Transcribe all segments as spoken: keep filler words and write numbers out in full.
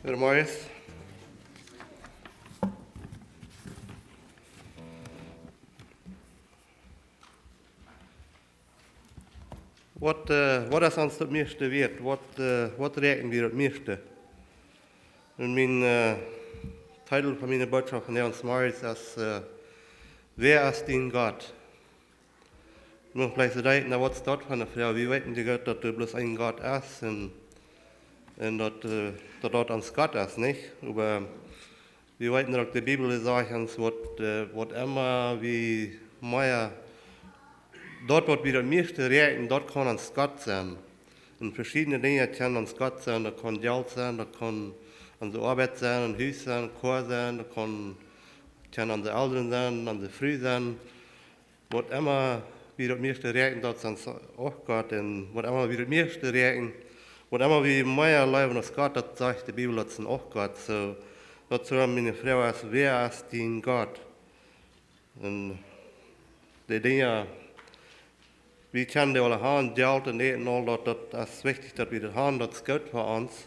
Herr Morris. Waut, äh, waut es ons daut mieeschte wieet? Waut, äh, waut räakjen wie daut mieeschte? Un mien, äh, Titel von miene Botschaft vondoag zemorjes es, äh, Wäa es dien Gott? Nu veleicht soo denkjen, na, waut es daut fa eene Froag? Wie weeten je goot, daut doa bloos een Gott es un, un daut, äh, daut daut ons Gott es, nich? Oba wie weeten uk, de Bibel sajcht ons, waut, äh, waut emma wie mea, daut waut wie daut mieeschte räakjen, daut kaun ons Gott sennen. Un veschiedne Dinja kjennen ons Gott sennen. Daut kaun Jelt sennen, daut kaun onse Oabeit sennen, een Hus sennen, Koa sennen, daut kaun, kjennen onse Elren sennen, onse Fru sennen. Waut emma wie daut mieeschte räakjen, daut es ons uk Gott. Un waut emma wie daut mieeschte räakjen, waut emma wie mea leewen aus Gott, daut sajcht de Bibel, daut es uk Gott. Soo, daut es miene Froag es, wäa es dien Gott? Un de Dinja, wie kjennen dee aule han, Jelt un Äten, aul daut, daut es wichtich, daut wie daut han, daut es goot fa ons.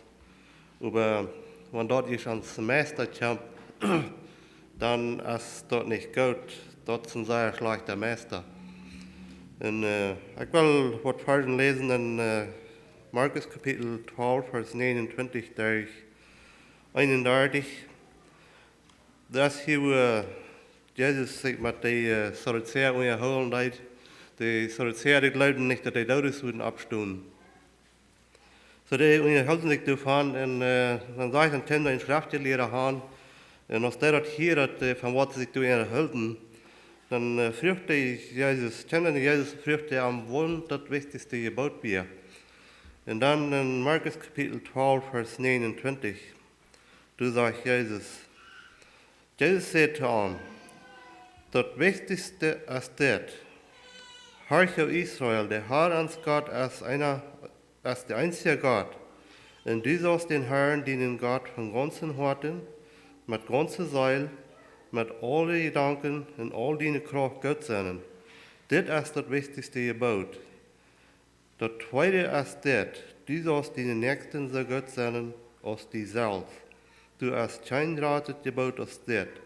Oba wan daut ieescht aun de Meista kjemt, dan es daut nich goot. Daut es een sea schlajchta Meista. Un, äh, ekj well waut Varzen läsen en, äh, Markus Kapitel twalf, Varsch neenuntwintich derch eenundartich. Daut es hia, wua Jesus sikj met de, äh, Sadduzäa unjahoolen deed. De Sadduzäa, dee jleewden nich, daut de Doodes wudden oppstonen. Soo, dee unjahoolden sikj doavon un, äh, dan sajcht hee, dan kjeem doa een Schreftjelieda han. Un aus dee daut hieed, äh, von waut see sikj doa unjahoolden, dan, äh, fruach hee Jesus, kjeem dan Jesus, fruach hee am, waut daut wichtichste Jeboot wia. Un dan en Markus Kapitel twalf, Varsch neenuntwintich. Doa sajcht Jesus, Jesus säd to am: "Daut wichtichste es dit: Horch, o Israel, de Herr, ons Gott, es eena, es de eensja Gott. Un du saust dän Herrn, dienen Gott, von gaunzem Hoaten, met gaunze Seel, met aule Jedanken un aul diene Krauft goot sennen. Dit es daut wichtichste Jeboot. Daut tweede es dit: Du saust dienen Näakjsten soo goot sennen aus die selfst. Doa es kjeen jratet Jeboot aus dit."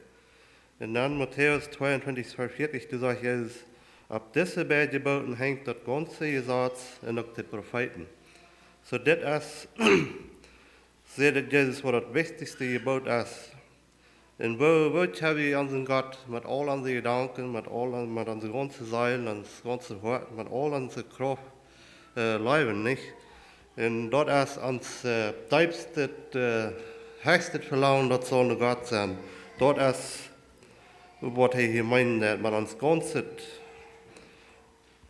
Un dan Matäus tweeuntwintich, Varsch veatich, doa sajcht Jesus: "Opp dise beid Jebooten henjt daut gaunze Jesaz un uk de Profeeten." Soo, dit es, sajcht daut Jesus, waut daut wichtichste Jeboot es. Un woo, woo kjenn wie onsen Gott met aul onse Jedanken, met aul on-, met onse gaunze Seel, ons gaunzet Hoat, met aul onse Krauft, äh, leewen, nich? Un daut es ons, äh, deepstet, äh, hechstet Velangen, daut saul no Gott sennen. Daut es, waut hee hia meent, met ons gaunzet,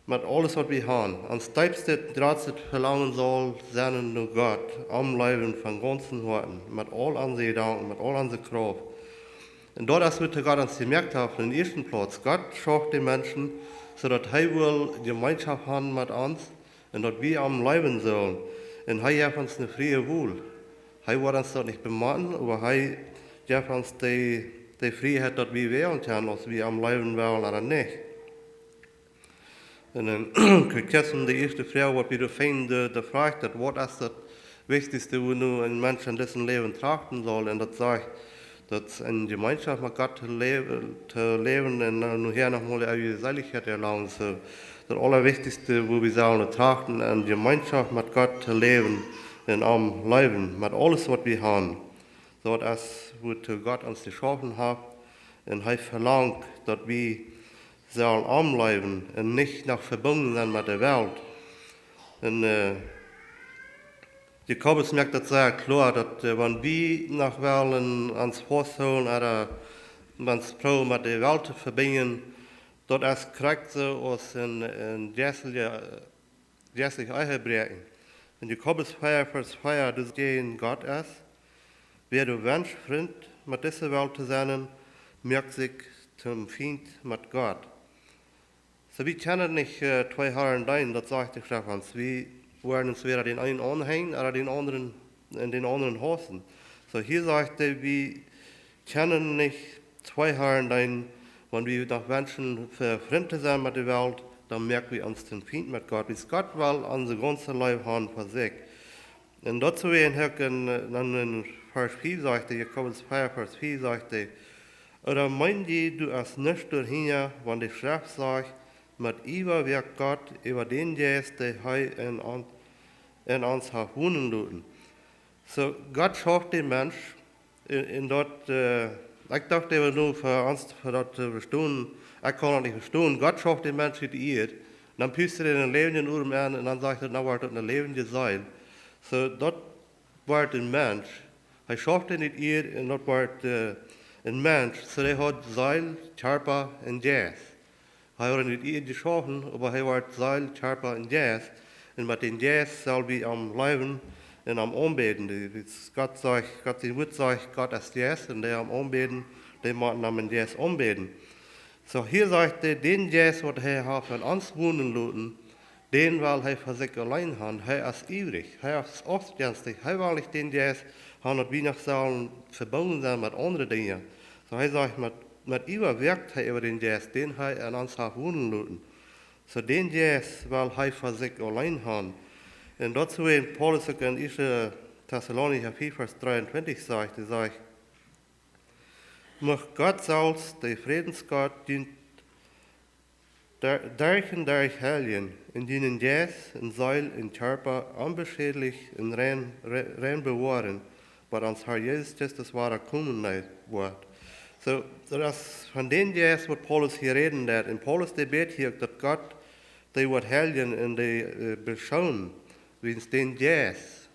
met aules, waut wie han. Ons deepstet, jratstet Velangen saul sennen no Gott, am leewen von gaunzem Hoaten, met aul onse Jedanken, met aul onse Krauft. Un daut es, waut Gott ons jemoakt haft en dän ieeschten Plauz. Gott schauf de Menschen, soo daut hee wull Jemeenschoft han met ons un daut wie am leewen sullen. Un hee jeft ons eene frie Wol. Hee woat ons daut nich bemotten, oba hee jeft ons de, de Frieheit, daut wie wälen kjennen, aus wie am leewen wellen ooda nich. Un dan kjikj wie no de ieeschte Froag, waut wie doa finjen, de, de Froag, daut, waut es daut wichtichste, wua nu een Mensch en disem Läwen trachten saul? Un daut sajcht, daut es en Jemeenschoft met Gott to läw-, to läwen un dan nohäa noch mol de eewje Seelichkjeit erlangen. Soo, daut aulawichtichste, wua wie sellen trachten, en Jemeenschoft met Gott to läwen un am leewen, met aules, waut wie han. Daut es, wua Gott ons jeschaufen haft. Un hee velangt, daut wie sellen am leewen un nich noch vebungen sennen met de Welt. Un, äh, Jakobus moakt daut sea kloa, daut, äh, wan wie noch wellen ons fausthoolen ooda ons proowen met de Welt to vebinjen, daut es krakjt soo aus een, een jeistelja, jeistelja Ehebräakjen. En Jakobus vea, Varsch vea, doa sajcht Gott es: "Wäa doa wenscht, Frint met dise Welt to sennen, moakt sikj toom Fient met Gott." Soo, wie kjennen nich, äh, twee Harn deenen, daut sajcht de Schreft ons. Wie woaren entwäda dän eenen aunhenjen ooda dän aundren, un dän aundren hausen. Soo, hia sajcht hee, wie kjennen nich twee Harn deenen, wan wie noch wenschen, ve-, Frint to sennen met de Welt, dan moak wie ons toom Fient met Gott. Wiels Gott well onse gaunze Leew han fa sikj. Un daut soo wie en Hek en, äh, dan en Varsch fief sajcht hee, Jakobus vea, Varsch fief sajcht hee: "Ooda meen jie, daut es nuscht doahinja, wan de Schreft sajcht, met Iewa wirkjt Gott äwa dän Jeist, dän hee en ons, en ons haft wonen loten?" Soo, Gott schauft dän Mensch, un, un daut, äh, ekj docht, daut wia nu fa ons, fa daut to vestonen, ekj kaun daut nich vestonen. Gott schauft dän Mensch ut de Ieed, dan pust hee dän läwendjen Odem aun, un dan sajcht hee, dan woat daut eene läwendje Seel. Soo, daut woat een Mensch. Hee schauft en de Ieed un daut woat, äh, een Mensch. Soo, hee haud Seel, Kjarpa un Jeist. Hee haud en de Ieed jeschaufen, oba hee woat Seel, Kjarpa un Jeist. Un met dän Jeist sell wie am leewen un am aunbäden. Dee, dee, Gott sajcht, Gott sien Wort sajcht, Gott es Jeist, un dee am aunbäden, dee motten am en Jeist aunbäden. Soo, hia sajcht hee, dän Jeist, waut hee haft en ons wonen loten, dän well hee fa sikj auleen haben. Hee es iewrich, hee es aufjenstich, hee well nich dän Jeist haben, daut wie noch sellen vebungen sennen met aundre Dinja. Soo, hee sajcht, met, met Iewa wirkjt hee äwa dän Jeist, dän hee en ons haft wonen loten. Soo, dän Jeist well hee fa sikj auleen haben. Un daut es woo Paulus uk en ieeschte Tessalonicha vea, Varsch dreeuntwintich sajcht, hee sajcht: "Mucht Gott selfst, de Frädensgott, die der-, derch un derch heiljen, un dienen Jeist un Seel un Kjarpa onbeschädlich un rein, re-, rein bewoaren, bat ons Herr Jesus Christus wada komen woat." Soo, daut es von dän Jeist, waut Paulus hia räden deed. Un Paulus, dee bät hia uk, daut Gott dee woat heiljen un dee, äh, beschoonen, wiels dän Jeist,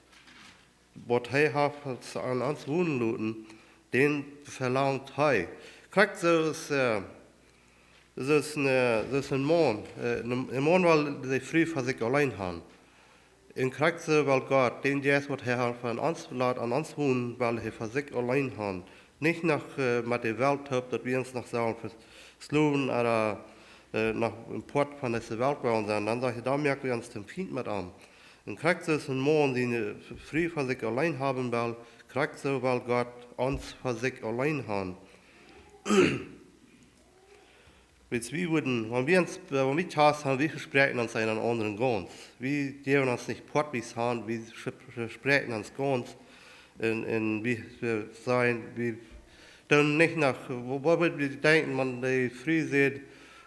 waut hee haft en ons wonen loten, dän velangt hee. Krakjt soo aus, äh, soo aus een, äh, soo aus een Maun, äh, een, een Maun well siene Fru fa sikj auleen haben. Un krakjt soo well Gott, dän Jeist, waut hee haft en ons, lat en ons wonen, well hee fa sikj auleen haben. Nich noch, äh, met de Welt toop, daut wie ons noch sellen veslowen ooda, äh, noch een Poat von dise Welt wellen sennen. Dan sajcht hee, dan moak wie ons toom Fient met am. Un krakjt soo aus een Maun siene Fru fa sikj auleen haben well, krakjt soo well Gott ons fa sikj auleen haben. Wiels wie wudden, wan wie ons, äh, wan wie Kjast haben, wie vespräakjen ons eenen aundren gaunz. Wie jäwen ons nich poatwies han, wie vespräakjen ons gaunz. Un, un wie, wie sajen, wie doonen nich no, waut, waut wudd wie denkjen, wan de Fru sajcht: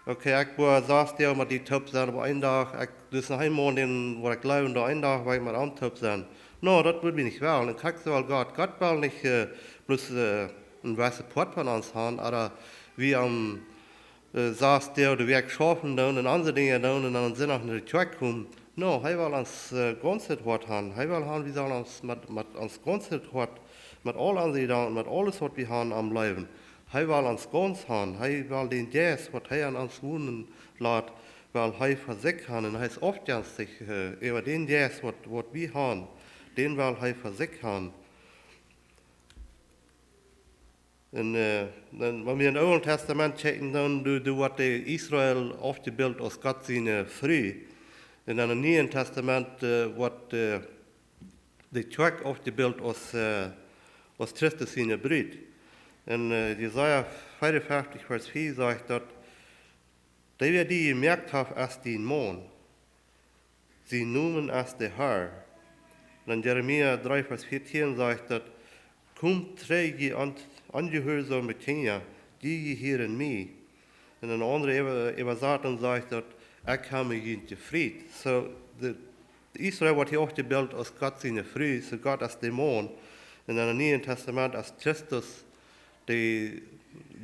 "Okay, ekj woa sas Doag met die toop sennen, oba een Dach, ekj, daut es noch een Maun, dän woa ekj leewen, doa een Dach woa ekj met am toop sennen." Nä, daut wudd wie nich wellen. Un krakjt soo well Gott. Gott well nich, äh, bloos, äh, een jewesset Poat von ons haben, ooda wie am, äh, sas Doag de Wäakj schaufen doonen un aundre Dinja doonen un dan Sindach no de Kjoakj komen. Nä, hee well ons, äh, gaunzet Hoat haben. Hee well haben, wie sellen ons met, met ons gaunzet Hoat, met aul onse Jedanken, met aules, waut wie haben aum Läwen. Hee well ons gaunz haben. Hee well dän Jeist, waut hee en ons wonen lat, well hee fa sikj haben. Un hee es aufjenstich, äh, äwa dän Jeist, waut, waut wie haben. Dän well hee fa sikj haben. Un, äh, dan, wan wie em Oolen Tastament kjikjen, dan, doa, doa woat de Israel aufjebilt aus Gott siene Fru. Un dan em Nieen Tastament, äh, woat, äh, de Kjoakj aufjebilt aus, äh, aus Christus siene Brut. Un, äh, Jesaja vea un feftich, Varsch vea sajcht daut: "Dee, wäa die jemoakt haft, es dien Maun. Sien Nomen es de Herr." Dan Jeremia dree, Varsch vieetieen sajcht daut: "Komt trigj, jie on-, onjehuarsaome Kjinja, jie jehieren mie." Un eene aundre Äwa-, Äwasatunk sajcht daut: "Ekj hab mie junt jefreit." Soo, de, de Israel woat hia aufjebilt aus Gott siene Fru, soo Gott es de Maun. Un em Nieen Tastament es Christus de,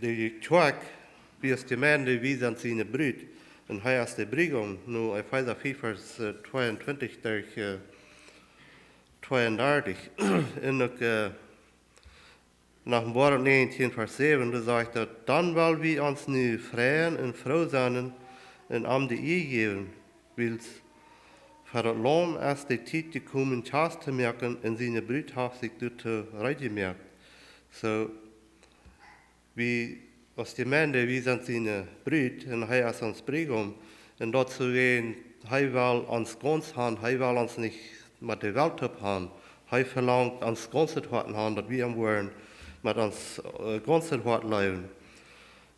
de Kjoakj, wie aus Jemeent, wie sent siene Brut. Un hee es de Briegaum, no Efeesa vea, Varsch, äh, tweeuntwintich derch, äh, tweeundartich. Un uk, äh, no een Woarunk näajentieen, Varsch säwen, doa sajcht daut: "Dan well wie ons nu freien un froo sennen un am de Ea jäwen, wiels fa daut Laum es de Tiet jekomen, Kjast to moaken, un siene Brut haft sikj doatoo reed jemoakt." Soo, wie aus Jemeent, wie sent siene Brut un hee es ons Briegaum. Un daut soo wäajen, hee well ons gaunz haben, hee well ons nich met de Welt toop haben. Hee velangt ons gaunzet Hoat haben, daut wie am woaren met ons, äh, gaunzet Hoat leewen.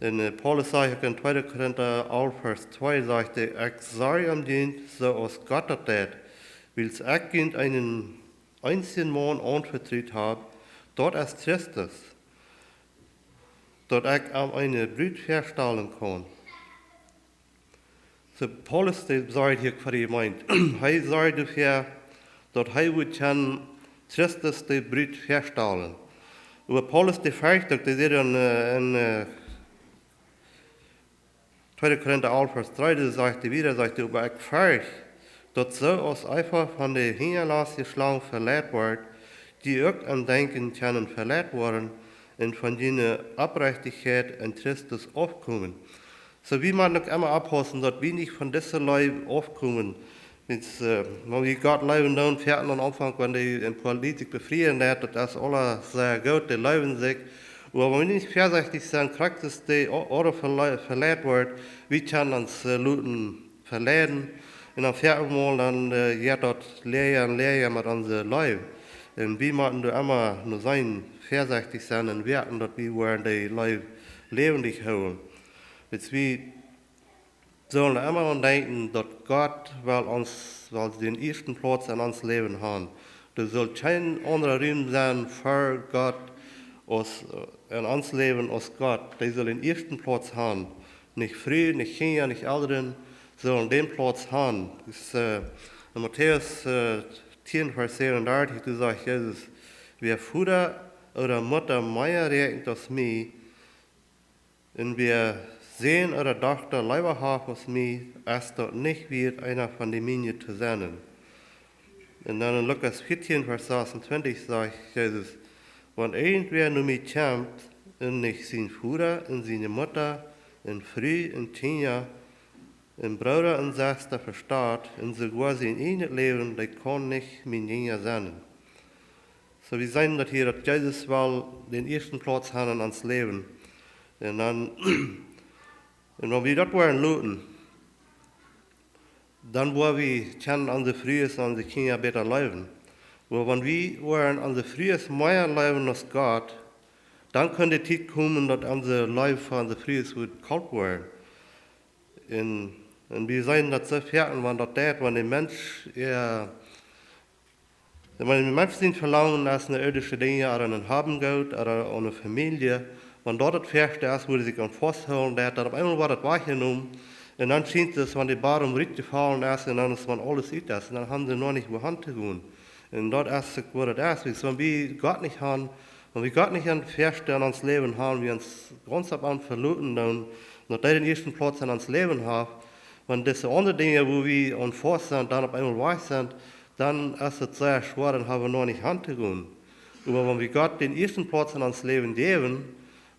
Un, äh, Paulus sajcht uk en tweede Korinta alf, Varsch twee, sajcht hee: "Ekj sorj om junt, soo aus Gott daut deit, wiels ekj junt eenen eensjen Maun aunvetrut hab, Daut es Christus, daut ekj am eene Brut väastalen kaun. Soo Paulus, dee sajcht hia fa de Jemeent, hee sajcht doafäa, daut hee wudd kjennen Christus de Brut väastalen. Oba Paulus, dee fercht uk, dee sajcht en, äh, en äh, tweede Korinta alf, Varsch dree, dee sajcht, dee wieda sajcht, oba ekj fercht, daut soo aus Eva von de hinjalastje Schlang veleit wort, jie uk em Denkjen kjennen veleit woaren un von june Oprechtichkjeit en Christus aufkomen. Soo, wie motten uk emma oppaussen, daut wie nich von dise Leew aufkomen. Wiels, äh, wan wie Gott leewen doonen, foaken aum Aunfank, wan dee en Poa Lied sikj befrieen deit, daut es aules sea goot, dee leewen sikj. Oba wan wie nich väasechtich sent, krakjt es dee o-, oda vele-, veleit woat, wie kjennen ons, äh, loten veleiden. Un dan foaken mol dan, äh, jeit daut läaja un läaja met onse Leew. Un wie motten doa emma no sennen, väasechtich sennen un weeten, daut wie woaren dee Leew läwendich hoolen. Wiels wie sellen emma aun denkjen, daut Gott well ons, well dän ieeschten Plauz en ons Läwen han. Doa saul kjeen aundra Rum sennen fa Gott aus, äh, en ons Läwen aus Gott. Dee saul dän ieeschten Plauz han. Nich Fru, nich Kjinja, nich Elren sellen dän Plauz han. Daut es, äh, en Matäus, äh, tieen, Varsch säwenundartich, doa sajcht Jesus: Wäa Voda ooda Mutta mea räakjent aus mie, un wäa Sän ooda Dochta leewa haft aus mie, es daut nich wieet, eena von de Miene to sennen. Un dan en Lukas vieetieen, Varsch sasuntwintich sajcht Jesus: Wan irjentwäa no mie kjemt un nich sien Voda un siene Mutta un Fru un Kjinja un Brooda un Sesta vestaut un soogoa sien ieejnet Läwen, dee kaun nich mien Jinja sennen. Soo, wie seenen daut hia, daut Jesus well dän ieeschten Plauz han en ons Läwen. Un dan, un wan wie daut woaren loten, dan woa wie kjennen onse Frues un onse Kjinja bäta leewen. Oba wan wie woaren onse Frues mea leewen aus Gott, dan kaun de Tiet komen, daut onse Leew fa onse Frues woat kolt woaren. Un, un wie seenen daut soo foaken, wan daut deit, wan de Mensch, jo, wan de Mensch sien Velangen es no irdische Dinja, ooda no Haben, Goot, ooda ne Famielje, wan daut daut ieeschte es, wua dee sikj aun fausthoolen deit, dan opp eemol woat daut wajchjenomen. Un dan schient et, aus wan de Bodem rutjefaulen es, un dan es, wan aules ut es, un dan haben see noch nich wua han to gonen. Un daut es uk, wua daut es. Wiels wan wie Gott nich han, wan wie Gott nich aun ieeschte en ons Läwen han, wie ons gaunz opp am veloten doonen, daut hee dän ieeschten Plauz en ons Läwen haft, wan dise aundre Dinja, wua wie aun faust sent, dan opp eemol wajch sent, dan es et sea schwoa, dan haben wie noch nich han to gonen. Oba wan wie Gott dän ieeschten Plauz en ons Läwen jäwen,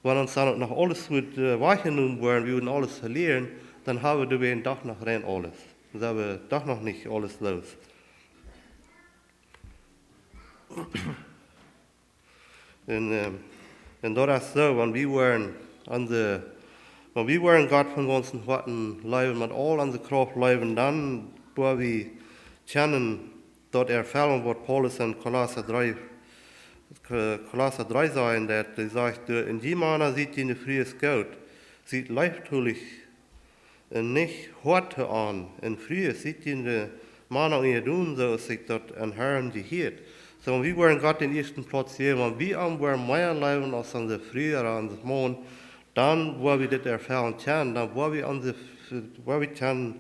wan ons dan uk noch aules woat, äh, wajchjenomen woaren, wie wudden aules velieren, dan haben wie doawäajen doch noch rein aules. Dan sent wie doch noch nich aules loos. Un, äh, un daut es soo, wan wie woaren aun de, wan wie woaren Gott von gaunzem Hoaten leewen, met aul onse Krauft leewen, dan woa wie kjennen daut erfellen, waut Paulus en Kolossa dree, Ko-, Kolossa dree sajen deit, dee sajcht: "Un jie Mana, siet june Frues goot, siet leeftolich un nich hoat to an. Un Frues, siet june Mana unjadon, soo aus sikj daut em Herrn jehieet." Soo, wan wie woaren Gott dän ieeschten Plauz jäwen, wan wie am woaren mea leewen aus onse Fru ooda onsen Maun, dan woa wie dit erfellen kjennen, dan woa wie onse F-, woa wie kjennen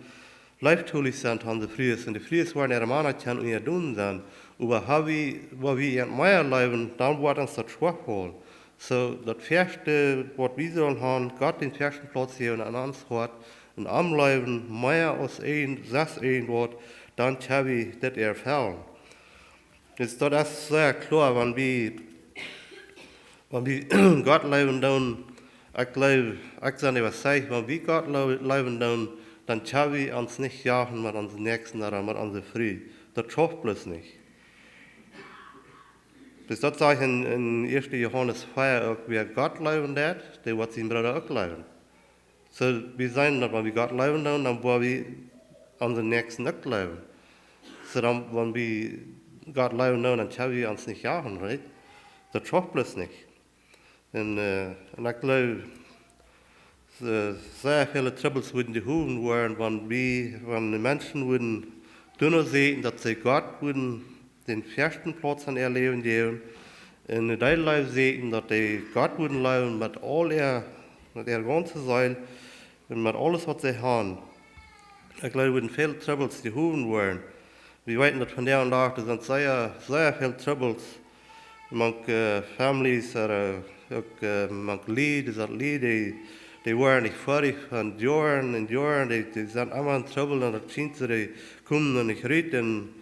leeftolich sennen to onse Frues. Un de Frues woaren äare Mana kjennen unjadon sennen. Oba wan wie, wan wie an mea leewen, dan woat ons daut schwoa faulen. Soo, daut ieeschte, waut wie sellen han, Gott dän ieeschten Plauz jäwen en ons Hoat, un am leewen, mea aus een, sest een woat, dan kjenn wie dit erfellen. Daut, daut es sea kloa, wan wie, wan wie Gott leewen doonen, ekj jleew, ekj sie äwatuacht, wan wie Gott loo-, leewen doonen, dan kjenn wie ons nich jagen met onsen Näakjsten ooda met onse Fru. Daut schauft bloos nich. Daut sajcht en, en ieeschte Johanes vea uk: Wäa Gott leewen deit, dee woat sienen Brooda uk leewen. Soo, wie seenen daut, wan wie Gott leewen doonen, dan woa wie onsen Näakjsten uk leewen. Soo dan, wan wie Gott leewen doonen, dan kjenn wie ons nich jagen, right? Daut schauft bloos nich. Un, äh, un ekj jleew, äh, sea väle Trubbels wudden jehowen woaren, wan wie, wan de Menschen wudden doano seenen, daut see Gott wudden dän ieeschten Plauz en äa Läwen jäwen, Un dee Leew säden, daut dee Gott wudden leewen met aul äa, met äare gaunze Seel un met aules waut see hauden. Ekj jleew, wudden väl Trubbels jehowen woaren. Wie weeten daut vondoag dän Dach, doa sent sea, sea väl Trubbels mank, äh, families, ooda uk, äh, mank Lied, doa sent Lied, dee, dee woaren nich foadich von Joaren un Joaren, dee, dee sent emma en Trubbel un daut schient soo, dee komen doa nich rut un,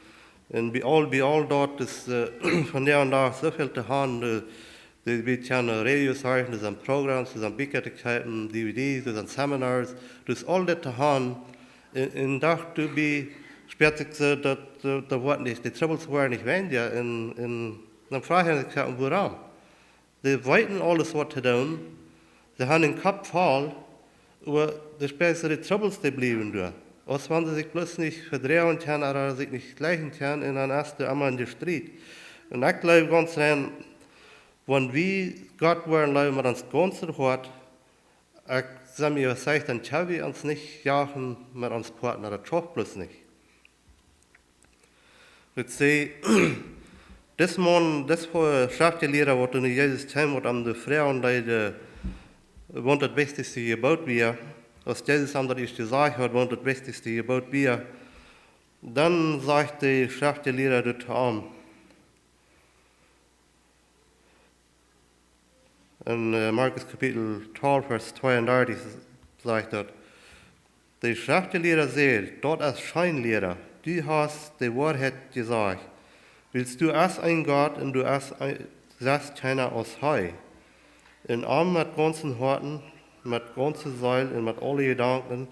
un bie aul, bie aul daut es, äh, vondoag dän Dach soo väl to haben, dee, dee, wie kjennen Radios horchen, doa sent Programs, doa sent Bieekja to kjeepen, D V Ds, doa sent Seminars, doa es aul daut to haben. Un, un doabie spieet sikj soo daut, äh, daut woat nich, dee Trubbels woaren nich weinja un, un dan froag ekj mie, wuarom? See weeten aules waut to doonen, see haben dän Kopp voll, oba dee spieet sikj, dee Trubbels, dee bliewen doa. Aus wan see sikj bloos nich vedroagen kjennen ooda sikj nich jlikjen kjennen un dan es doa emma een Jestriet. Un ekj jleew gaunz rein, wan wie Gott woaren leewen met ons gaunzet Hoat, ekj sie mie äwasajcht, dan kjenn wie ons nich jagen met ons Partner, daut schauft bloos nich. Ekj see, dis Maun, dis Schreftjelieeda, waut no Jesus kjeem, waut am de Froag deed, äh, waut daut wichtichste Jeboot wia, aus Jesus am daut ieescht jesajcht haud, waut daut wichtichste Jeboot wia, dan sajcht de Schreftjelieeda to am, en, äh, Markus Kapitel twalf, Varsch tweeundartich sajcht daut, de Schreftjelieeda säd: "Daut es scheen, Liera, du hast de Woarheit jesajcht, wiels du hast eenen Gott un du hast een, sest kjeena aus hee. Un am met gaunzem Hoaten, met gaunze Seel un met aule Jedanken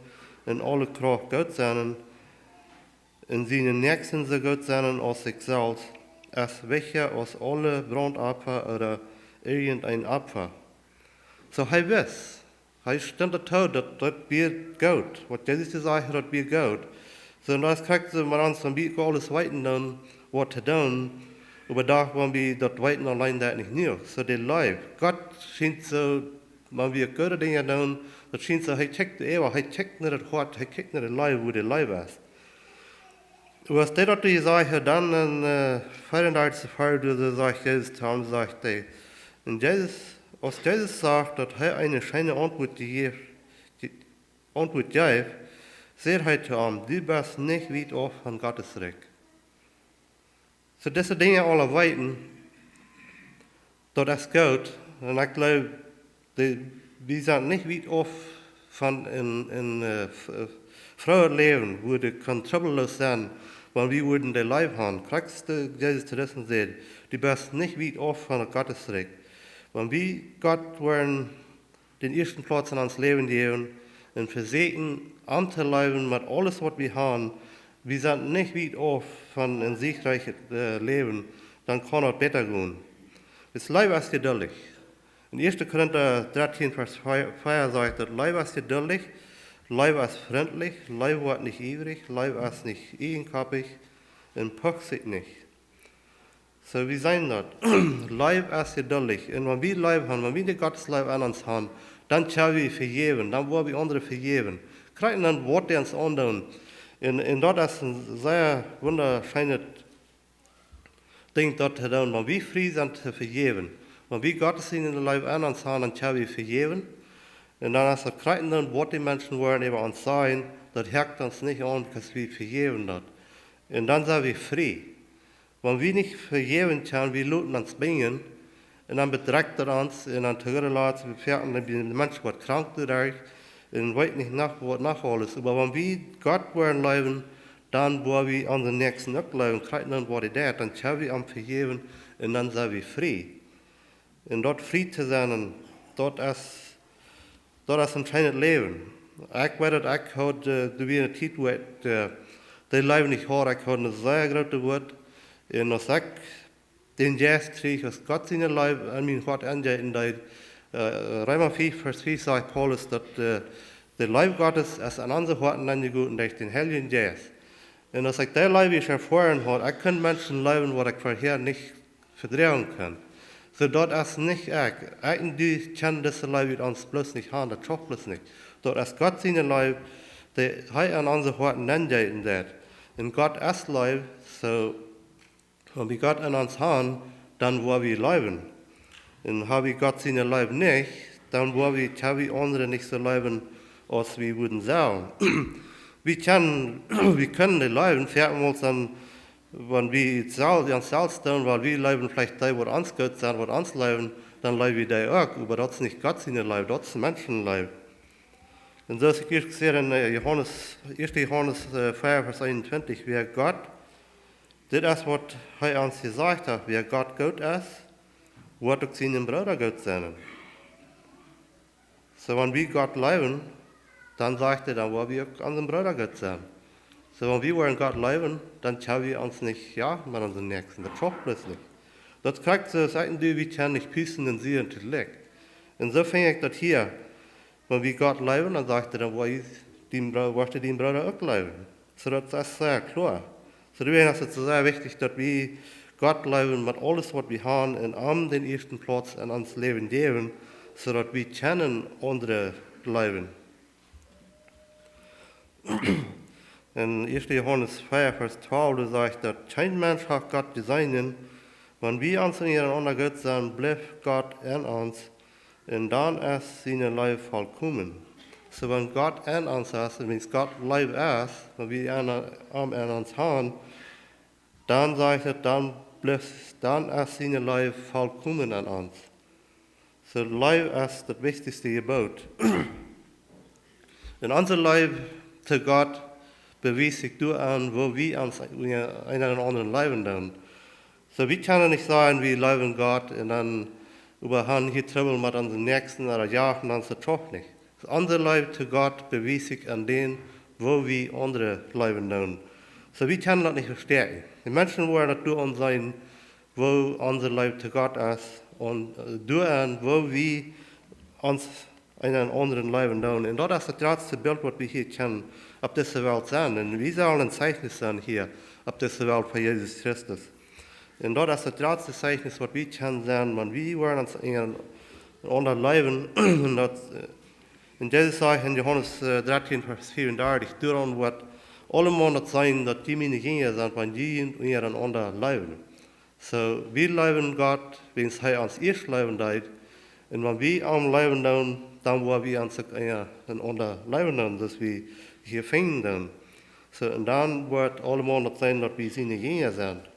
un aule Krauft goot sennen, un sienen Näakjsten soo goot sennen aus sikj selfst, es wichtja aus aule Brauntopfa ooda irjent een Opfa." Soo, hee wist, hee stunt doatoo, daut, daut wia goot. Waut Jesus jesajcht haud, daut wia goot. Soo, un daut es krakjt soo, wan wie aules weeten dan, waut to doonen, oba doch, wan wie daut weeten auleen, daut nich jenuach. Soo, de Leew. Gott schient soo, wan wie goode Dinja doonen, daut schient soo, hee kjikjt äwa, hee kjikjt no daut Hoat, hee kjikjt no de Leew, wua de Leew es. Oba aus dee daut jesajcht haud, dan en, äh, veeaundartichste Varsch, doa sajcht Jesus to am, sajcht hee, un Jesus, aus Jesus sach, daut hee eene scheene Auntwuat jeef, je-, Auntwuat jeef, säd hee to am: "Du best nich wiet auf von Gottes Rikj." Soo, dise Dinja aule weeten, daut es goot. Un ekj jleew, dee, wie sent nich wiet auf von een, een, äh, f-, äh, frohet Läwen, wua wie kunnen trubbellos sennen, wan wie wudden de Leew haben. Krakjt soo aus Jesus to disen säd: "Du best nich wiet auf von Gottes Rikj." Wan wie Gott woaren dän ieeschten Plauz en ons Läwen jäwen un vesieekjen, am to leewen met aules waut wie haben, wie sent nich wiet auf von een siegreichet, äh, Läwen, dan kaun daut bäta gonen. Wiels Leew es jeduldich. En ieeschte Korinta dartieen, Varsch vea, vea sajcht daut: "Leew es jeduldich, Leew es frintlich, Leew woat nich iewrich, Leew es nich ieejenkoppich un pucht sikj nich." Soo, wie seenen daut. Leew es jeduldich. Un wan wie Leew haben, wan wie de Gottes Leew en ons haben, dan kjenn wie vejäwen, dan woa wie aundre vejäwen. Krakjt dan waut dee ons aundoonen. Un, un daut es een sea wundascheenet Dinkj daut to doonen, wan wie frie sent to vejäwen. Wan wie Gottes siene Leew en ons haben, dan kjenn wie vejäwen. Un dan es daut krakjt dan waut de Menschen woaren äwa ons sajen, daut hakjt ons nich aun, wiels wie vejäwen daut. Un dan sent wie frie. Wan wie nich vejäwen kjennen, wie loten ons binjen, un dan bedrekjt daut ons, un dan to goode Latst, wie foaken, dan de Mensch woat krank doaderch, un weet nich noch waut noch aules. Oba wan wie Gott woaren leewen, dan woa wie onsen Näakjsten uk leewen, krakjt dan waut hee deit, dan kjenn wie am vejäwen, un dan sent wie frie. Un daut frie to sennen, daut es, daut es een scheenet Läwen. Ekj weet daut, ekj haud, äh, doa wia eene Tiet, wua ekj, äh, de Leew nich haud, ekj haud eene sea groote Wut. Un aus ekj dän Jeist kjrieech, aus Gott siene Leew en mien Hoat enjeeten deed, äh, Reema fief, Varsch fief sajcht Paulus, daut, äh, de Leew Gottes es en onse Hoaten enjegoten derch dän Heiljen Jeist. Un aus ekj dee Leew ieescht erfoaren haud, ekj kunn Menschen leewen, waut ekj verhäa nich vedroagen kunn. Soo daut es nich ekj. Ekj un du kjennen dise Leew ut ons bloos nich haben, daut schauft bloos nich. Daut es Gott siene Leew, dee hee en onse Hoaten enjeeten deed. Un Gott es Leew, soo, wan wie Gott en ons haben, dan woa wie leewen. Un ha wie Gott siene Leew nich, dan woa wie, kjenn wie aundre nich soo leewen aus wie wudden sellen. Wie kjennen, wie kjennen dee leewen, veleicht mol dan, wan wie et sel-, ons selfst doonen, wiels wie leewen veleicht dee, waut ons goot sent, waut ons leewen, dan leew wie dee uk. Oba daut es nich Gott siene Leew, daut es Menschenleew. Un soo aus ekj ieescht säd en, äh, Johanes, ieeschte Johanes, äh, vea, Varsch eenuntwintich, wäa Gott, dit es waut hee ons jesajcht haft, wäa Gott goot es, woat uk sienen Brooda goot sennen. Soo, wan wie Gott leewen, dan sajcht hee, dan woa wie uk onsen Brooda goot sennen. Soo, wan wie woaren Gott leewen, dan kjenn wie ons nich, jo, met onsen Näakjsten, daut schauft bloos nich. Daut krakjt soo aus ekj un du, wie kjennen nich pusten un sieden toojlikj. Un soo finj ekj daut hia, wan wie Gott leewen, dan sajcht hee, dan woa wie dien Bro-, woascht du dienen Brooda uk leewen. Soo daut es sea kloa. Soo doawäajen es et sea wichtich, daut wie Gott leewen met aules, waut wie haben, un am dän ieeschten Plauz en ons Läwen jäwen, soo daut wie kjennen aundre leewen. En ieeschte Johanes vea, Varsch twalf, doa sajcht daut: "Kjeen Mensch haft Gott jeseenen. Wan wie ons unjarenaunda goot sent, blift Gott en ons, un dan es siene Leew volkomen." Soo, wan Gott en ons es, un wan Gott Leew es, wan wie en, am en ons haben, dan sajcht et, dan blift, dan es siene Leew volkomen en ons. Soo, Leew es daut wichtichste Jeboot. Un onse Leew to Gott bewiest sikj doaraun, woo wie ons eena dän aundren leewen doonen. Soo, wie kjennen nich sajen, wie leewen Gott un dan äwa han hia Trubbel met onsen Näakjsten ooda jo, un dan es et doch nich. Soo, onse Leew to Gott bewiest sikj aun dän, woo wie aundre leewen doonen. Soo, wie kjennen daut nich vestäakjen. De Menschen woaren daut doaraun seenen, woo onse Leew to Gott es, un, äh, doaraun, woo wie ons eena dän aundren leewen doonen. Un daut es daut jratste Bilt, waut wie hia kjennen opp dise Welt seenen. Un wie sellen een Zeichnis sennen hia opp dise Welt fa Jesus Christus. Un daut es daut jratste Zeichnis, waut wie kjennen sennen, wan wie woaren ons eena dän aundren leewen. Un daut, äh, un Jesus sajcht en Johanes, äh, dartieen, Varsch veeaundartich: "Doaraun woat aulemaun daut seenen, daut jie miene Jinja sent, wan jie junt unjarenaunda leewen." Soo, wie leewen Gott, wiels hee ons ieescht leewen deed. Un wan wie am leewen doonen, dan woa wie ons uk eena dän aundren leewen doonen, soo aus wie hia finjen doonen. Soo, un dan woat aulemaun daut seenen, daut wie siene Jinja sent.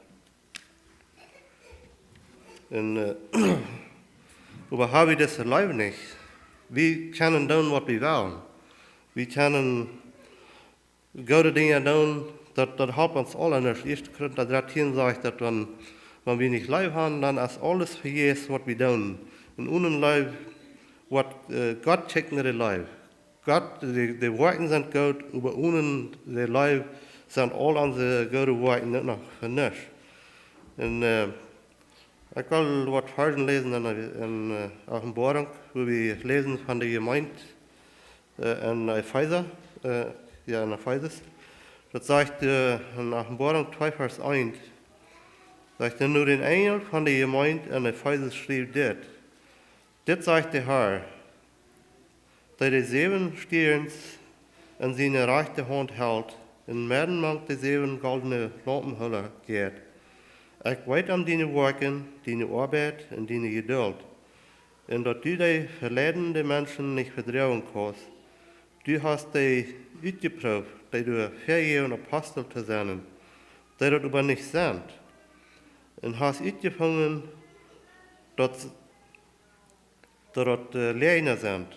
Un, äh, oba ha wie dise Leew nich? Wie kjennen doonen, waut wie wellen. Wie kjennen goode Dinja doonen, daut, daut halpt ons aula nuscht. Ieeschte Korinta dartieen sajcht daut, wan, wan wie nich Leew haben, dan es aules vejäfs, waut wie doonen. Un one Leew woat, äh, Gott kjikjt no de Leew. Gott, de, de Woakjen sent goot, oba one de Leew sent aul onse goode Woakjen uk noch fa nuscht. Un, äh, ekj well waut Varzen läsen en, en, äh, Openboarunk, wua wie läsen von de Jemeent, äh, en Efeesa, äh, jo, en Efesus. Daut sajcht, äh, en Openboarunk twee, Varsch eent, sajcht et: "Nu dän Enjel von de Jemeent en Efesus schrift dit: Dit sajcht de Herr, dee de säwen Stierns en siene rajchte Haunt helt, un medden mank de säwen goldne Laumpenhölder jeit. Ekj weet om diene Woakjen, diene Oabeit un diene Jeduld, un daut du de veleidende Menschen nich vedroagen kaust. Du hast dee utjeprooft, dee doa väajäwen Apostel to sennen, dee daut oba nich sent, un hast utjefungen, daut, daut daut, äh, Läajna sent.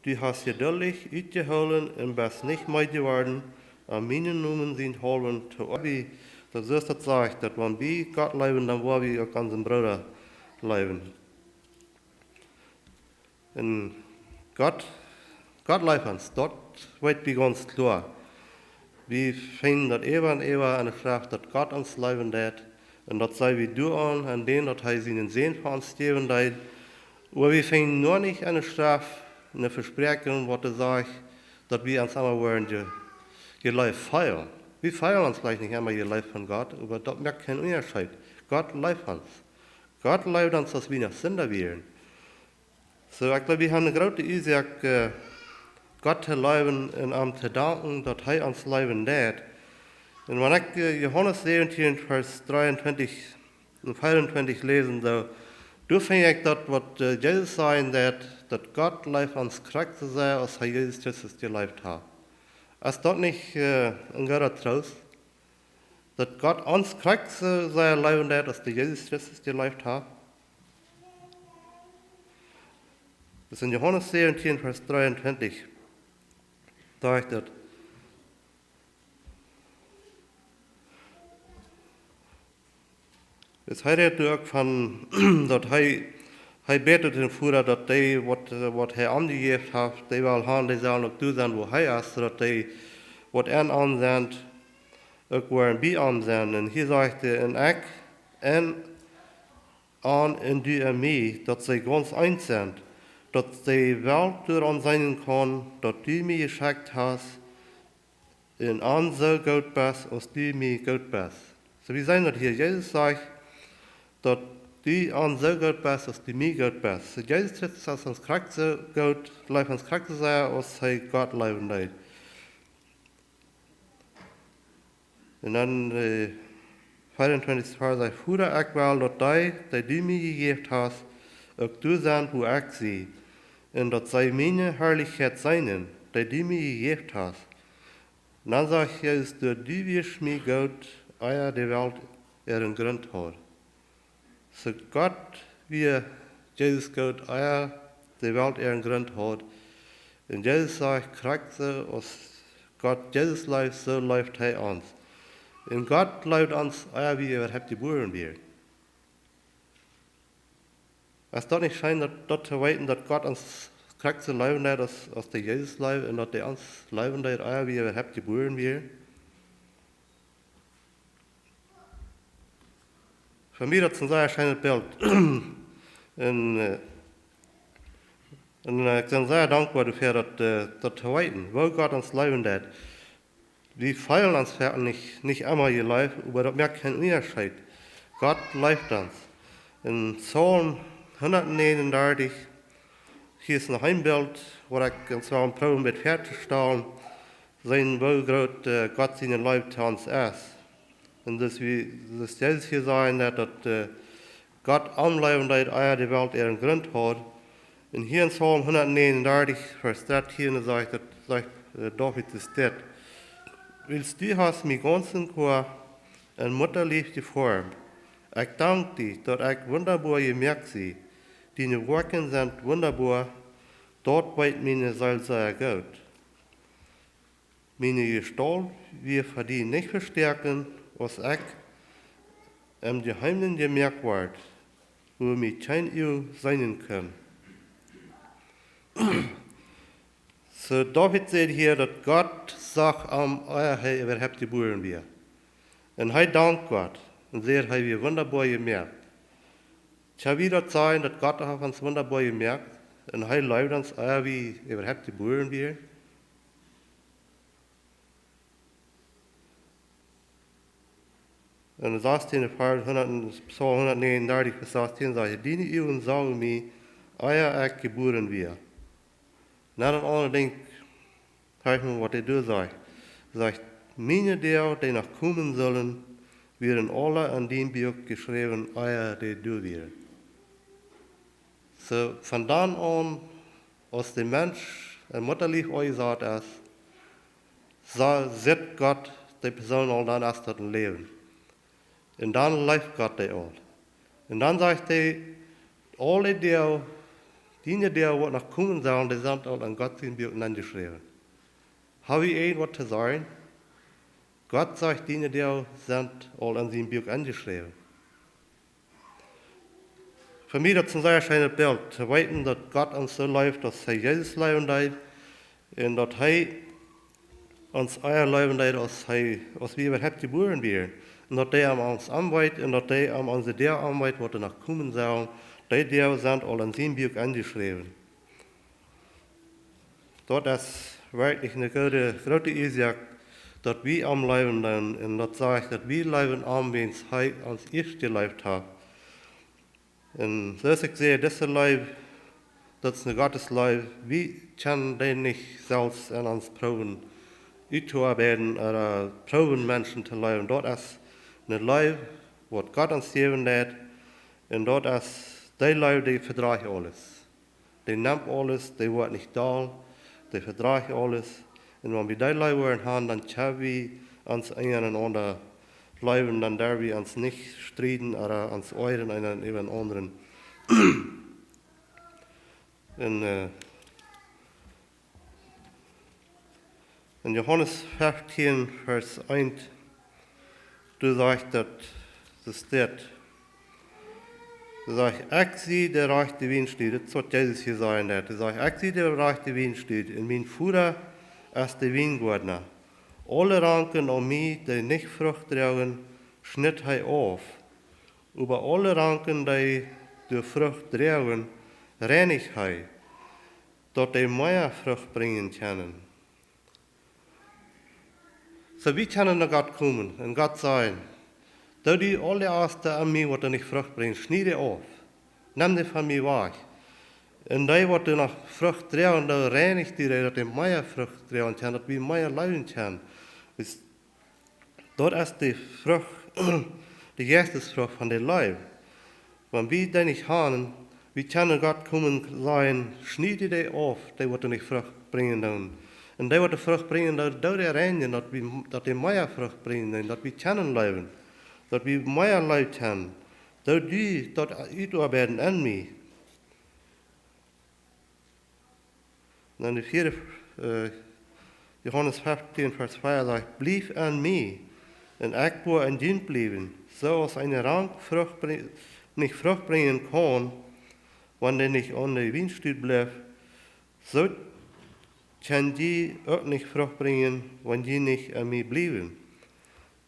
Du hast jeduldich utjehoolen un best nich meed jeworden, om mienen Nomen sienthaulwen to oabeiden." Daut es daut sajcht, daut wan wie Gott leewen, dan woa wie uk onsen Brooda leewen. Un Gott, Gott leeft ons, daut weet wie gaunz kloa. Wie finjen daut äwa un äwa en de Schreft, daut Gott ons leewen deit. Un daut seenen wie doaraun, aun däm daut hee sienen Sän fa ons jäwen deed. Oba wie finjen noch nich en de Schreft eene Vespräakjunk, waut doa sajcht, daut wie ons emma woaren je-, jeleeft feelen. Wie feelen ons veleicht nich emma jeleeft von Gott, oba daut moakt kjeen Unjascheet. Gott leeft ons. Gott leeft ons, aus wie noch Sinda wieren. Soo, ekj gleew, wie haben eene groote Uasoak, äh, Gott to leewen un am to danken, daut hee ons leewen deit. Un wan ekj, äh, Johanes säwentieen, Varsch dreeuntwintich, en veeruntwintich läsen, doa, doa finj ekj daut, waut, äh, Jesus säd, daut, daut Gott leeft ons krakjt soo sea, aus hee Jesus Christus jeleeft haft. Es daut nich, äh, een grooten Troost? Daut Gott ons krakjt soo sea leewen deed, aus hee Jesus Christus jeleeft haft. Daut es en Johanes säwentieen, Varsch dreeuntwintich. Doa sajcht et. Daut hee rät uk von, daut hee, hee bät to dän Voda, daut dee, waut, waut hee aunjejäft haft, dee well han, dee sellen uk doa sennen, wua hee es, soo daut dee, waut en am sent, uk woaren bie am sennen. Un hia sajcht hee, un ekj, un an un du en mie, daut see gaunz eent sent, daut de Welt doaraun seenen kaun, daut du mie jeschekjt hast, un an soo goot best, aus du mie goot best. Soo, wie seenen daut hia, Jesus sajcht, daut du an soo goot best, aus du mie goot best. Soo, Jesus Christus es ons krakjt soo goot, leeft ons krakjt soo sea, aus hee Gott leewen deed. Un dan, äh, veeruntwintich Varsch sajcht: Voda, ekj well, daut dee, dee du mie jejäft hast, uk doa sent, wua ekj sie, un daut see miene Harlichkjeit seenen, dee du mie jejäft hast. Un dan sajcht Jesus: Doa du wieescht mie goot, ea de Welt äaren Grunt haud. Soo Gott wia Jesus goot, ea de Welt äaren Grunt haud. Un Jesus sajcht, krakjt soo aus Gott Jesus leeft, soo leeft hee ons. Un Gott leeft ons, ea wie äwahaupt jebuaren wieren. Es daut nich scheen, daut, daut to weeten, daut Gott ons krakjt soo leewen deed, aus, aus hee Jesus leeft, un daut hee ons leewen deed, ea wie äwahaupt jebuaren wieren? Fa mie daut es een sea scheenet Bilt. Un, äh, un, äh, ekj sie sea dankboa doafäa, daut, äh, daut to weeten, woo Gott ons leewen deed. Wie feelen ons veleicht nich, nich emma jeleeft, oba daut moakt kjeen Unjascheet. Gott leeft ons. En Psalm hundatnäajenundartich, hia es noch een Bilt, waut ekj ons well proowen met väatostalen, seenen, woo groot, äh, Gott siene Leew to ons es. Un dus wie, dus Jesus hia säd, daut, daut, äh, Gott am leewen deed, ea de Welt äaren Grunt haud. Un hia en Psalm hundatnäajenundartich, Varsch dartieen, sajcht daut, sajcht, äh, David es dit: Wiels du hast mie gaunz en Koa en Muttalief jeformt, ekj dank die, daut ekj wundaboa jemoakt sie. Diene Woakjen sent wundaboa, daut weet miene Seel sea goot. Miene Jestault wia fa die nich vestäakjen, aus ekj em Jeheemen jemoakt wort, wua mie kjeen Uag seenen kunn. Soo, David sajcht hia, daut Gott sach am, ea hee äwahaupt jebuaren wia. Un hee dankt Gott un sajcht, hee wia wundaboa jemoakt. Kjenn wie daut sajen, daut Gott haft ons wundaboa jemoakt un hee leeft ons, ea wie äwahaupt jebuaren wieren? En sastieen, Varsch hundat, Psalm hundatnäajenundartich, Varsch sastieen sajcht: Diene Uagen sagen mie, ea ekj jebuaren wia. Na, daut aundre Dinkj, hia mol, waut hee doa sajcht. Sajcht: Miene Doag, dee noch komen sellen, wieren aula en dien Buak jeschräwen, ea dee doa wieren. Soo, von dan aun, aus de Mensch em Muttalief aunjesaut es, sa-, sitt Gott de Persoon aul, dan es daut een Läwen. Un dan leeft Gott dee aul. Un dan sajcht hee, aul dee Doag, diene Doag, waut noch komen sellen, dee sent aul en Gott sien Buak enjeschräwen. Ha wie irjent waut to sajen? Gott sajcht, diene Doag sent aul en sien Buak enjeschräwen. Fa mie daut es een sea scheenet Bilt, to weeten, daut Gott ons soo leeft, aus hee Jesus leewen deed, un daut hee ons ea leewen deed, aus hee, aus wie äwahaupt jebuaren wieren. Un daut hee aun ons aunweet, un daut hee aun onse Doag aunweet, waut doa noch komen sellen, dee Doag sent aul en sien Buak enjeschräwen. Daut es werkjlich eene groote, groote Uasoak, daut wie am leewen doonen, un daut sajcht, daut wie leewen am, wiels hee ons ieescht jeleeft haft. Un soo aus ekj säd, dise Leew, daut es eene Gottesleew, wie kjennen dee nich selfst en ons proowen uttoarbeiden ooda proowen Menschen to leewen. Daut es eene Leew, waut Gott ons jäwen deit, un daut es, dee Leew, dee vedrajcht aules. Dee nemt aules, dee woat nich doll, dee vedrajcht aules. Un wan wie dee Leew woaren han, dan kjenn wie ons unjarenaunda leewen, dan derw wie ons nich strieden ooda ons oajren eena äwa dän aundren. En, äh, en Johanes feftieen, Varsch eent, doa sajcht daut, doa steit, doa sajcht: "Ekj sie de rajchte Wienstock." Daut es waut Jesus hia sajen deit. Doa sajcht: "Ekj sie de rajchte Wienstock, un mien Voda es de Wiengoadna. Aule Ranken aun mie, dee nich Frucht droagen, schnitt hee auf. Oba aule Ranken, dee de Frucht droagen, reinicht hee, daut dee mea Frucht brinjen kjennen." Soo, wie kjennen no Gott komen un Gott sajen: "Doo du aule Asten aun mie, waut doa nich Frucht brinjen, schnied dee auf. Nem dee von mie wajch. Un dee, waut doa noch Frucht droagen, doo reinicht dee, daut dee mea Frucht droagen kjennen, daut wie mea leewen kjennen." Daut es de Frucht, de Jeistesfrucht von de Leew. Wan wie dee nich han, wie kjennen Gott komen sajen: "Schnied dee auf, dee waut nich Frucht brinjen doonen. Un dee waut Frucht brinjen doonen, doo dee reinijen, daut wie, daut dee mea Frucht brinjen doonen, daut wie kjennen leewen, daut wie mea Leew kjennen. Doo du daut utoabeiden aun mie." Dan de vieede, äh, Johanes feftieen, Varsch vea sajcht: "Bliew aun mie, un ekj woa aun junt bliewen. Soo aus eene Rank Frucht bri-, nich Frucht brinjen kaun, wan dee nich aun de Wienstock blift, soo kjenn jie uk nich Frucht brinjen, wan jie nich aun mie bliewen."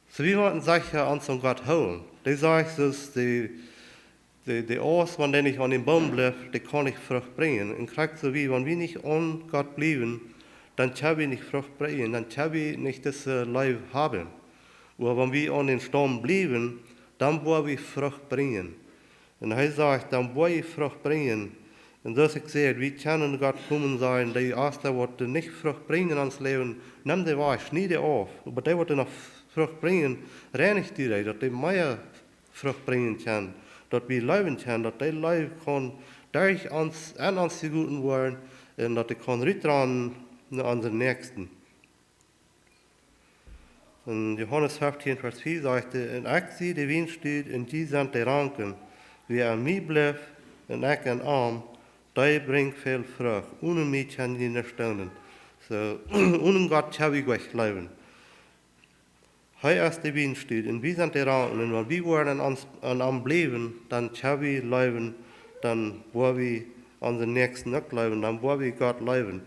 Soo, wie motten secha aun ons aun Gott hoolen. Dee sajcht, daut de, de, de Aust, wan dee nich aun dän Boom blift, dee kaun nich Frucht brinjen. Un krakjt soo aus wan wie nich aun Gott bliewen, dan kjenn wie nich Frucht brinjen, dan kjenn wie nich dise Leew haben. Oba wan wie aun dän Staum bliewen, dan woa wie Frucht brinjen. Un hee sajcht, dan woa jie Frucht brinjen. Un soo aus ekj säd, wie kjennen Gott komen sajen: "Dee Aust, waut nich Frucht brinjen en ons Läwen, nem dee wajch, schnied dee auf. Oba dee, waut noch Frucht brinjen, reinich dee, daut dee mea Frucht brinjen kjennen, daut wie leewen kjennen, daut dee Leew kaun derch ons, aun ons jegoten woaren, un daut dee kaun rutrannen no onsen Näakjsten." En Johanes feftieen, Varsch vea sajcht et: "Un ekj sie de Wienstock, un jie sent de Ranken. Wäa aun mie blift, un ekj aun am, dee brinjt väl Frucht. Onen mie kjenn jie nuscht doonen." Soo, onen Gott kjenn wie nuscht leewen. Hee es de Wienstock, un wie sent de Ranken. Un wan wie woaren aun ons, aun am bliewen, dan kjenn wie leewen, dan woa wie onsen Näakjsten uk leewen, dan woa wie Gott leewen.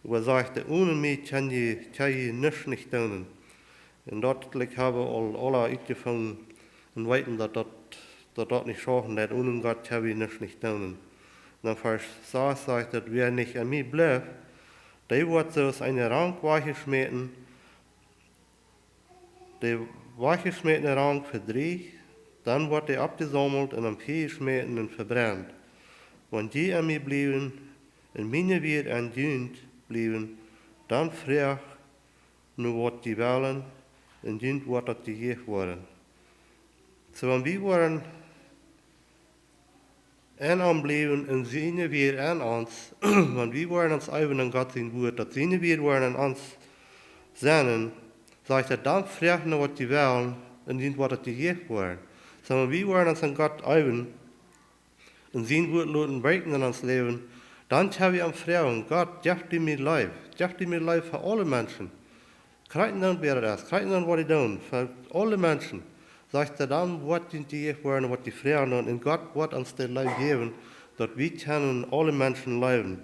Oba sajcht et: "Onen mie kjenn jie, kjenn jie nuscht nich doonen." Un daut, like, hab wie aul aula utjefungen un weeten, daut daut, daut daut nich schaufen deit. Onen Gott kjenn wie nuscht nich doonen. Dan Varsch sas sajcht et: "Wäa nich aun mie blift, dee woat soo aus eene Rank wajchjeschmäten, dee wajchjeschmätne Rank vedrieecht, dan woat dee oppjesaumelt un em Fia jeschmäten un vebrent. Wan jie aun mie bliewen, un miene Wieed aun junt bliewen, dan froagt no waut jie wellen, un junt woat daut jejäft woaren." Soo, wan wie woaren aun am bliewen un siene Wieed aun ons, wan wie woaren ons eewen aun Gott sien Wuat, daut siene Wieed woaren aun ons sennen, sajcht et: "Dan froagt no waut jie wellen, un junt woat daut jejäft woaren." Soo, wan wie woaren ons aun Gott eewen un sien Wuat loten werkjen en ons Läwen, dan kjenn wie am froagen: "Gott, jeff du mie Leew, jeff du mie Leew fa aule Menschen. Krakjt dan wäa et es, krakjt dan waut dee doonen, fa aule Menschen." Sajcht et: "Dan woat junt jejäft woaren waut jie froagen doonen, un Gott woat ons de Leew jäwen, daut wie kjennen aule Menschen leewen."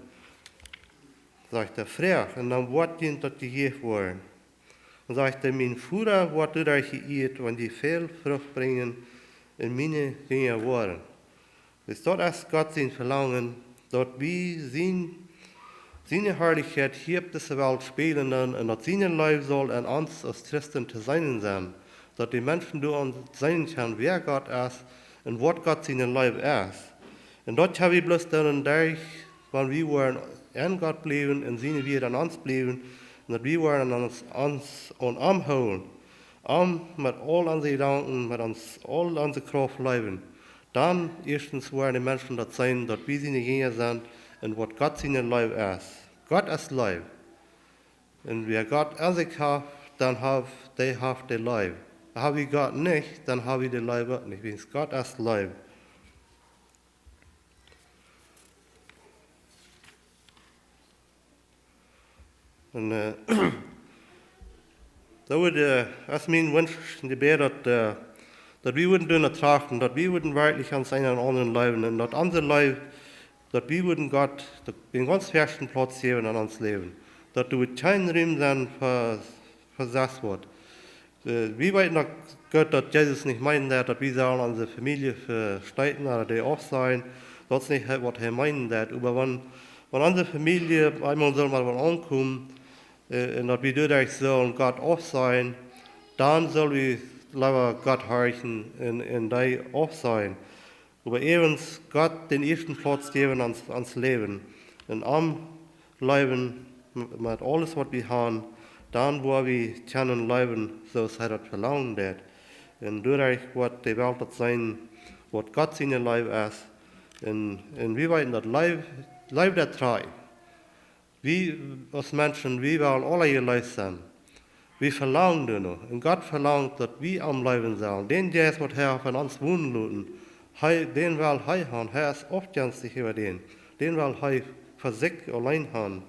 Sajcht et: "Froagt, un dan woat junt daut jejäft woaren." Un sajcht et: "Mien Voda woat doaderch jeieet, wan jie väl Frucht brinjen un miene Jinja woaren." Soo, daut es Gott sien Velangen, daut wie sien, siene Harlichkjeit hia opp dise Welt spieejlen doonen, un daut siene Leew saul aun ons aus Christen to seenen sennen, daut de Menschen doaraun seenen kjennen, wäa Gott es un waut Gott siene Leew es. Un daut kjenn wie bloos doonen derch, wan wie woaren aun Gott bliewen un siene Wieed aun ons bliewen, un daut wie woaren ons, ons aun am hoolen. am met aul onse Jedanken, met ons, aul onse Krauft leewen, dan ieeschtens woaren de Menschen daut seenen, daut wie siene Jinja sent un waut Gott siene Leew es. Gott es Leew. Un wäa Gott aun sikj haft, dan haft, dee haft de Leew. Hab wie Gott nich, dan hab wie de Leew uk nich, wiels Gott es Leew. Un, äh, daut wudd, äh, es mien Wunsch un Jebäd, daut, äh, daut wie wudden doonen trachten, daut wie wudden werkjlich ons eena dän aundren leewen un daut onse Leew, daut wie wudden Gott dän gaunz ieeschten Plauz jäwen en ons Läwen. Daut doa kjeen Rum sennen fa, fa sest waut. Äh, wie weeten uk goot, daut Jesus nich meenen deed, daut wie sellen onse Famielje vesteeten ooda dee aufsajen. Daut es nich waut hee meenen deed. Oba wan, wan onse Famielje eemol sull mol waut aunkomen, äh, un daut wie doaderch sellen Gott aufsajen, dan sell wie leewa Gott horchen un, un dee aufsajen. Oba äwent Gott dän ieeschten Plauz jäwen en ons, ons Läwen. Un am leewen m-, met aules waut wie haben, dan woa wie kjennen leewen, soo aus hee daut velangen deed. Un doaderch woat de Welt daut seenen, waut Gott siene Leew es. Un, un wie weeten, daut Leew, Leew deit droagen. Wie aus Menschen, wie wellen aule jeleeft sennen. Wie velangen doano. Un Gott velangt, daut wie am leewen sellen. Dän Jeist, waut hee haft en ons wonen loten, hee, dän well hee haben. Hee es aufjenstich äwa dän. Dän well hee fa sikj auleen haben.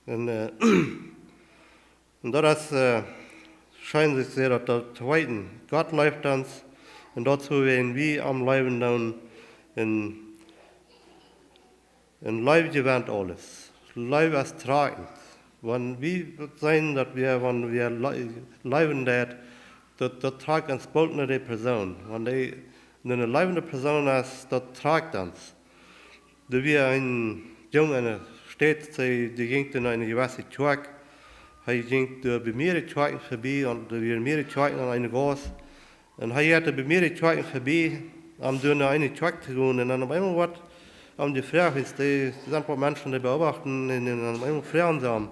Un, äh, un daut es, äh, scheen sikj sea daut, daut to weeten. Gott leeft ons un daut soo woaren wie am leewen doonen. Un, un Leew jewennt aules. Leew es trakjent. Wan wie seenen daut wie, wan wie le-, leewen daut, daut, daut trakjt ons boolt no dee Persoon. Wan dee, wan eene leewende Persoon es, daut trakjt ons. Doa wia een Jung enne Staut, dee, dee jinkj no eene jewesse Kjoakj. Hee jinkj doa bie mierere Kjoakjen vebie, un doa wieren mierere Kjoakjen aun eene Gauss. Un hee jinkj doa bie mierere Kjoakjen vebie, om doa no eene Kjoakj to gonen. Un dan opp eemol woat am jefroacht, wiels doa sent waut Menschen, dee beobachten, un, un dan opp eemol froagen see am.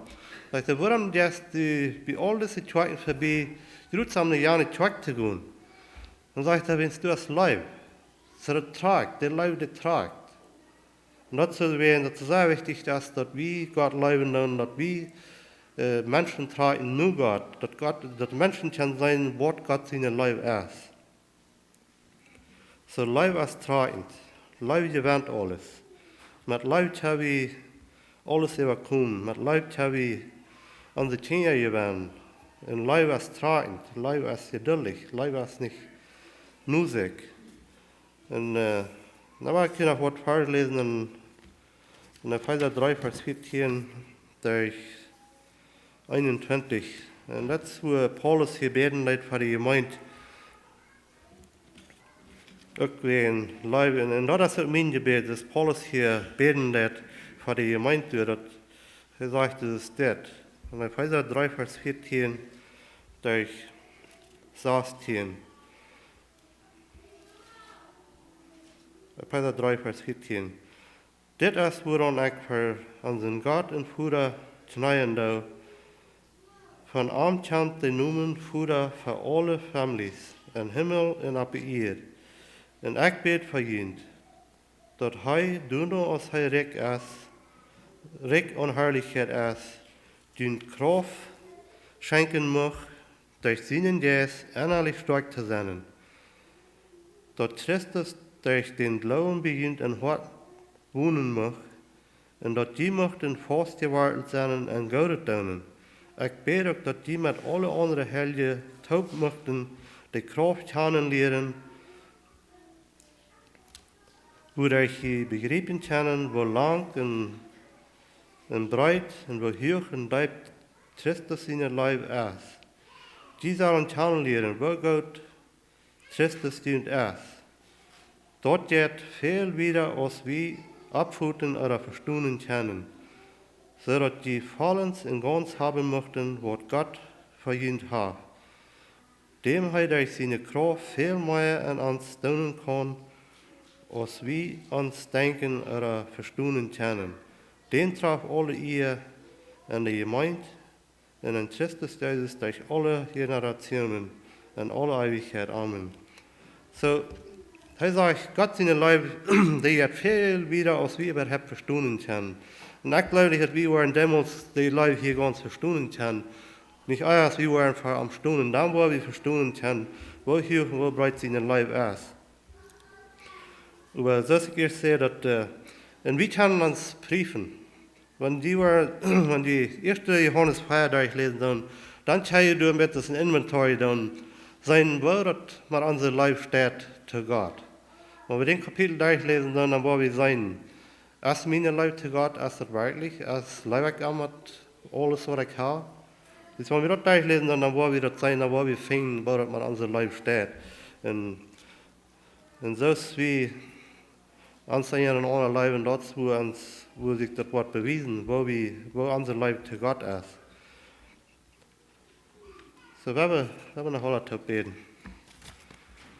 Sajcht hee: "Wuarom jeist du bie aul dise Kjoakjen vebie, bloos om no jane Kjoakj to gonen?" Dan sajcht hee: "Wiels doa es Leew." Soo daut trakjt, de Leew, dee trakjt. Un daut es, wäajen daut sea wichtich es, daut wie Gott leewen doonen, daut wie, äh, Menschen trakjen no Gott, daut Gott, daut Menschen kjennen seenen, waut Gott siene Leew es. Soo, Leew es trakjent, Leew jewennt aules. Met Leew kjenn wie aules äwakomen. Met Leew kjenn wie onse Kjinja jewennen. Un Leew es trakjent, Leew es jeduldich, Leew es nich nusik. Un, äh, dan well ekj hia noch waut väaläsen en, en Efeesa dree, Varsch vieetieen bat eenuntwintich. Un daut es, wua Paulus hia bäden deed fa de Jemeent. Uk wäajen Leew. Un, un daut es uk mien Jebäd, daut Paulus hia bäden deed fa de Jemeent, daut hee sajcht, daut es dit. En Efeesa dree, Varsch vieetieen bat sastieen. Efeesa dree, Varsch vieetieen. Dit es, wuaraun ekj ver onsen Gott un Voda kjneeen doo. Von am kjemt de Nomen Voda fa aule Famieljes, em Himmel un opp de Ieed. Un ekj bäd fa junt, daut hee, doano aus hee rikj es, rikj aun Harlichkjeit es, junt Krauft schenkjen mucht, derch sienen Jeist ennalich stoakj to sennen, daut Christus derch dän Gloowen bie junt em Hoat wonen mucht, un daut jie muchten faust jewartelt sennen en Goodet doonen. Ekj bäd uk, daut jie met aule aundre Heilje toop muchten de Krauft kjanen lieren, wuaderch jie bejriepen kjennen, woo lang un, un breet un woo huach un deep Christus siene Leew es. Jie sellen kjanen lieren, woo groot Christus junt es. Daut jeit väl wieda, aus wie oppfoten ooda vestonen kjennen, soo daut jie vollends un gaunz haben muchten, waut Gott fa junt haft, däm hee derch siene Krauft väl mea en ons doonen kaun, aus wie ons denkjen ooda vestonen kjennen. Dän trof aule Ea en de Jemeent un en Christus Jesus derch aule Generationen en aule Eewichkjeit. Amen. Soo, hee sajcht, Gott siene Leew, dee jeit väl wieda aus wie äwahaupt vestonen kjennen. Un ekj jleew nich, daut wie woaren donmols de Leew hia gaunz vestonen kjennen. Nich ieescht aus wie woaren ver am stonen, dan woa wie vestonen kjennen, woo huach un woo breet siene Leew es. Oba soo aus ekj ieescht säd, daut, äh, un wie kjennen ons priefen. Wan wie woaren, wan wie ieescht Johanes vea derchläsen, dan, dan kjenn jie doa een bät een Inventory doonen, seenen, woo daut met onse Leew steit to Gott. Wan wie dän Kapitel derchläsen, dan, dan woa wie seenen, es miene Leew to Gott, es daut werkjlich, es leew ekj am met aules waut ekj hab? Dis, wan wie daut derchläsen, dan, dan woa wie daut seenen, dan woa wie finjen, woo daut met onse Leew steit. Un, un soo aus wie ons en aundre Leew, daut es wua ons, wua sikj daut woat bewiesen, woo wie, woo onse Leew to Gott es. Soo, wie haben, wie haben noch aula to bäden.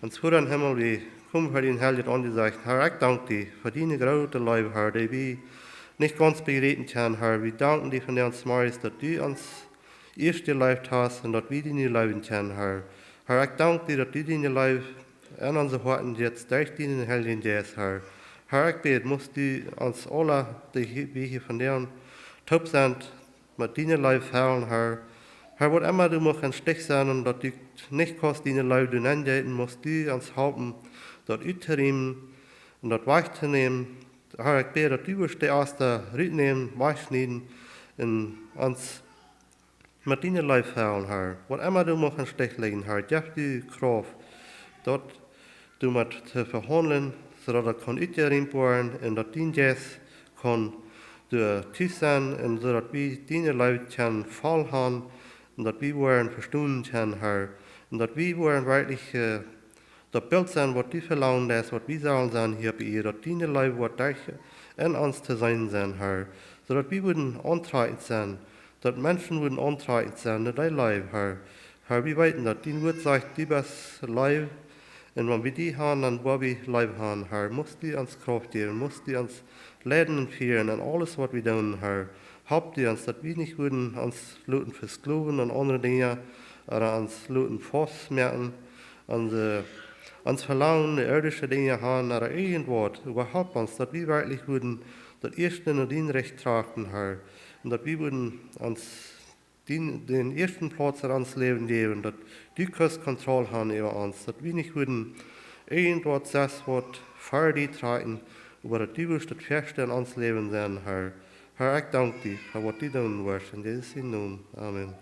Ons Voda em Himmel, wie komen ver dien heiljet Aunjesecht. Har, ekj dank die fa diene groote Leew, Har, dee wie nich gaunz bejriepen kjennen, Har. Wie danken die vondoag zemorjes, daut du ons ieescht jeleeft hast un daut wie die nu leewen kjennen, Har. Har, ekj dank die, daut du diene Leew en onse Hoaten jetst derch dienen Heiljen Jeist, Har. Har, ekj bäd, must du ons aula, dee hia, wie hia vondoag toop sent, met diene Leew fellen, Har. Har, waut emma doa mucht em Stich sennen un daut du nich kaust diene Leew doa nenjeeten, must du ons halpen, daut uttoriemen un daut wajchtonämen. Har, ekj bäd, daut du wurscht de Osta rutnämen, wajchschnieden un ons met diene Leew fellen, Har. Waut emma doa mucht em Stich lijen, Har, jeff du Krauft, daut doamet to vehaundlen, soo daut daut kaun utjeriemt woaren un daut dien Jeist kaun doa tus sennen un soo daut wie diene Leew kjennen voll haben un daut wie woaren vestonen kjennen, Har, un daut wie woaren werkjlich, äh, daut Bilt sennen, waut du velangen deist, waut wie sellen sennen hia opp Ieed, daut diene Leew woat derch en ons to seenen sennen, Har, soo daut wie wudden auntrakjent sennen, daut Menschen wudden auntrakjent sennen no dee Leew, Har. Har, wie weeten, daut dien Wuat sajcht, du best Leew, un wan wie die haben, dan woa wie Leew haben, Har. Must du ons Krauft jäwen, must du ons leiden un fieren en aules, waut wie doonen, Har. Halp du ons, daut wie nich wudden ons loten vesklowen aun aundre Dinja, ooda ons loten faustmoaken aun de, ons Velangen, de irdische Dinja haben, ooda irjent waut. Oba halp ons, daut wie werkjlich wudden daut ieeschte no dien Rikj trachten, Har. Un daut wie wudden ons dien, dän ieeschten Plauz en ons Läwen jäwen, daut du kaust Kontroll haben äwa ons, daut wie nich wudden irjent waut sest waut ver die trakjen, oba daut du wurscht daut ieeschte en ons Läwen sennen, Har. Har, ekj dank die fa waut du doonen woascht. En Jesus sienen Nomen. Amen.